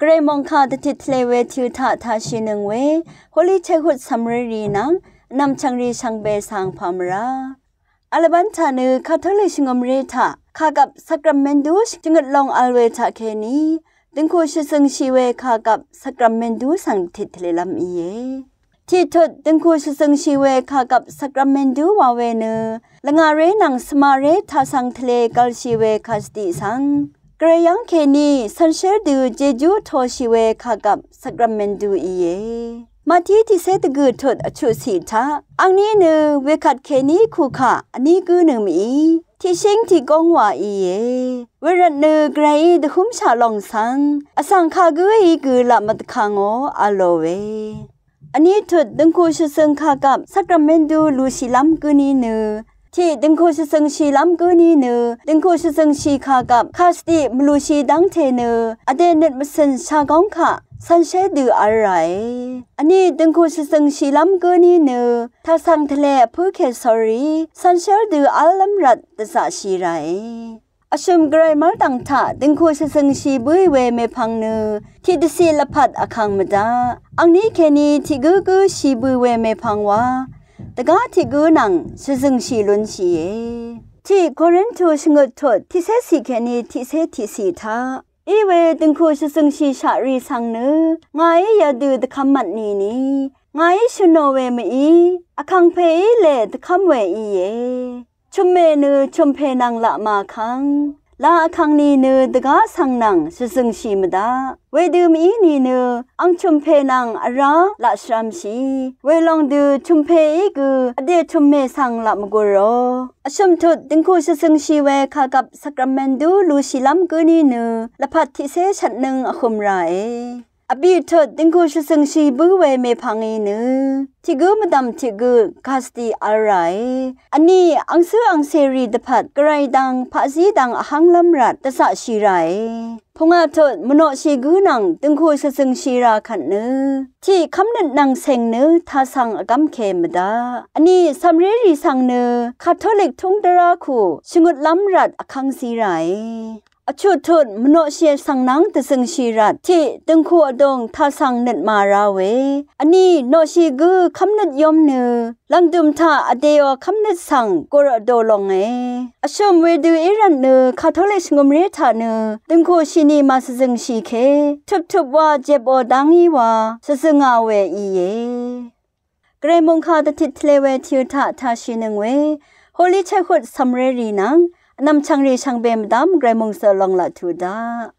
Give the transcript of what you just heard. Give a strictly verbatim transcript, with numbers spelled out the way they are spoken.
Gvray mòngkà dvtit tvle we tiq taq tashì nøng we Holy Childhood Cv̀mré rì nvng vnvm chv̀ngrì shvngbe svng pà mvrá. Vlvbán taq nø Katolik shvngø̀mré taq kàgvp sakramentu shvngøt long vl we taqkèní døngku shvzøngshì we kàgvp sakramentu svng dvtit tvlelv́m íe. Tiqtut døngku shvzøngshì we kàgvp sakramentu wa we nø lvngàré nvng svmaré taq svng tvle gvlshì we kàsvdiq svng Gvray yv́ng kèní cv̀nshérdu jejú toshì we kàgvp sakramentu íe. Mati tiqcé dvgø̀ tut vchuqciq taq angní nø wekvt kèní kukaq vní gǿ nø mìí tiqshíng tiqgóng wa íe. Wervt nø Gvrayí dvhúmshaq lòng svng vsvng kagǿí gø laq mvdvkangò v̄lò we. Vní tut døngku shvzøng kàgvp sakramentu lushìlv́m gǿní nø tiq døngku shvzøngshìlv́m gǿní nø døngku shvzøngshì kàgvp kàsvdiq mvlushì dv́ngte nø vdè nøt mvcø̀n shagóng kaq cv̀nshérdu vl ràe. Vní døngku shvzøngshìlv́m gǿní nø taq svng tvle vpǿ kèsori cv̀nshérdu v́llv́m rvt dvzaqshì ràe. Vshø̀m Gvray mv́rdv̀ng taq døngku shvzøngshì bǿì we mèpvng nø tiqdvciq lvpat vkàng mvdaq. Angní kèní tiq gǿgǿ shì bø̀ we mèpvng wa dvgá tiq gǿ nvng shvzøngshì lunshìe. Tiq Korintu shvngøt tut tiqcé ciq kèní tiqcé tiqciq taq iwe døngku shvzøngshì shaq rì svng nø ngàí yadø dvkvm mvtnìni ngàí shø̀nò we mèí vkàngpèí lè dvkv́m we íe. Chø̀mmè nø chø̀mpè nvng laq màkvng laq vkvng nìnø dvgá svng nvng shvzøngshì mvdaq. Wedø mìí nìnø ang chø̀mpè nvng vrá laq shvramshì. Welòng dø chø̀mpèí gø vdè chø̀mmè svng laq mvgùrò. Vshø̀m tut døngku shvzøngshì we kàgvp sakramentu lushìlv́m gǿní nø lvpat tiqcé shvtnøng vhø̀m ràe. Vbì tut døngku shvzøngshì bǿ we mèpvng í nø tiq gǿ mvdv̀m tiq gø kàsvdiq vl ràe. Vní angcǿ angcèrì dvpvt Gvray dvng paqzí dvng vhv́nglv́m rvt dvzaqshì ràe. Pungà tut mvnoqshì gǿ nvng døngku shvzøngshì rà kvt nø tiq kv́mnøt nvng cèng nø taq svng vgv́mke mvdaq. Vní cv̀mré rì svng nø Katolik túng dvrá kù shvngøtlv́m rvt vkv́ngzí ràe. Vchuq tut mvnoqshì svng nvng dvzøngshì rvt tiq døngku vdùng taq svng nøt màra we. Vní noqshì gǿ kv́mnøt yóm nø lv̀ngdùm taq vdèò kv́mnøt svng gur vdò longe. Vshø̀m wedø í rvt nø Katolik shvngø̀mré taq nø døngku shìni màshvzøngshì ke tuptup wa jepò dá ngí wa shvzøngà we íe. Gvray mòngkà dvtit tvle we tiq taq tashìnøng we Holy Childhood Cv̀mré rì nvng vnvm chv̀ngrì shvngbe mvdv́m Gvray mòngsø long laq tuq daq.